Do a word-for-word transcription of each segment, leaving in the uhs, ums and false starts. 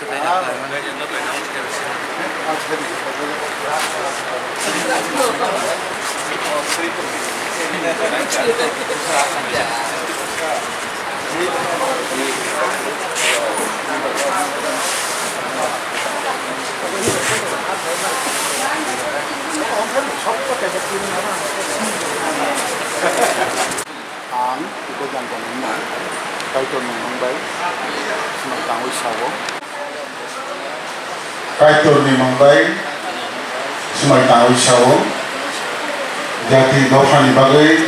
Ang Twibo Jangkon wngmani Kaitorni mung bai swnam tangwi sao. Kaitorni mung bai swmai tangwi sao, jati dophani bagwi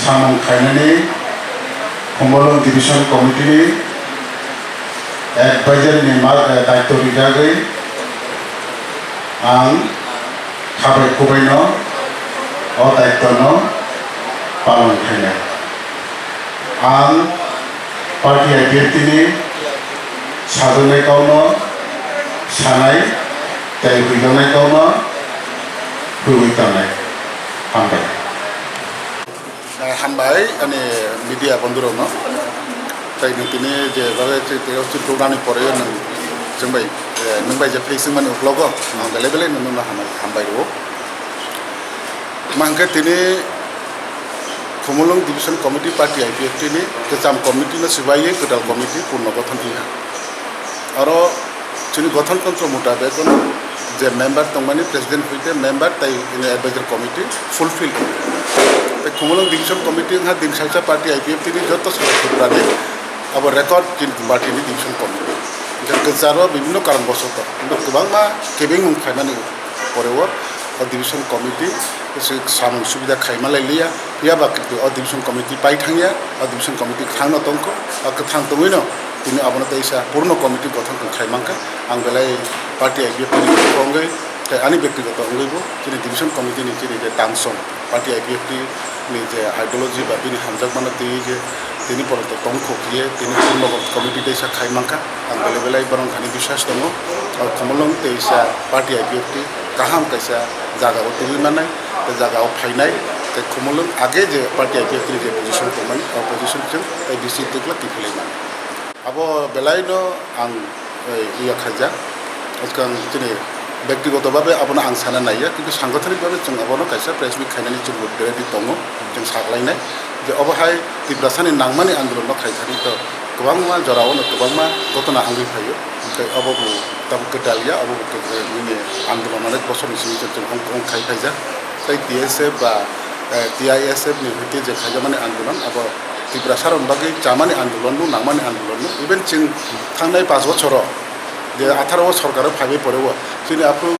samung khainani Khumulwng Division Committee ni advisor ni ma-, eh, daityo rijagwi ang khabai kubaino o daityo no palon khainai. Ang party I P F T ni sajaknai kokno sanai tei huijaknai kokno huiwi tongnai. Hambai. Eh, hambai ani media bondhurokno. Tei nwng tini je bagwi twi, twi, twi programni pore nwng chwngbai, eh, nwngbai je phai swngmani uklogo ang belai belai nwngno hambai, hambai rwo. Mangkhe tini Khumulwng Division Committee Party I P F T ni kwcham committee no swbaiwi kwtal committee purno gothon wngkha. Oro chini gothon tontro mutabek ono je member tongmani president hoite member tai ini advisor committee fulfill wngkha. Tei Khumulwng Division Committee wngkha din salsa party I P F T ni joto sara Tripura ni abo record chini party ni division committee. Hingkhe kwcharo bibhinno karon bosoto kwbangma kebeng wng phaimani. Pore o, o division committee se samung subida khaima lai liya, phiya ba o division committee pai thangya, o division committee kwthangno tongkho, o kwthang tongwino tini abono teisa purno committee gothon khai mankha. Ang belai party I P F T ni wngwi tei ani bektigoto wngwibo chini division committee ni chini je tangsong party I P F T ni je ideology ba bini hamjakmano twiwi je tini porjonto tongkho khiye tini purno committee teisa khai mankha. Ang belai belai borok thani biswas tongo. O Khumulwng teisa party I P F T kaham kaisa jagao tubui mannai, tei jagao phainai, tei Khumulwng age je party I P F T ni je position tongmani, o position chwng tei bisi twkla kiphilwi mano. Abo belaino ang, eh, iya khaijak. Bwskang chini bektigoto babe abono ang sana naiya, kintu sangothonik babe chwng abono kaisa press meet khainani chwngbo ready tongo, chwng saklainai je obo hai Tiprasani nangmani andolonno khaithani to kwbangma jorao no kwbangma gotona wngwi phaio. Tei obo bo tabuk kwtal ya, obo bo kwtal nini andolon onek bosorni simi chwng wng khai phaijak. Tei T S F ba, eh, T I S F ni hoite je khaijakmani andolon abo Tiprasarokni bagwi chamani andolon no, nangmani andolon no, even chwng thangnai panch bochoro je atharo o sorkar o phaibai pore o chini aphuru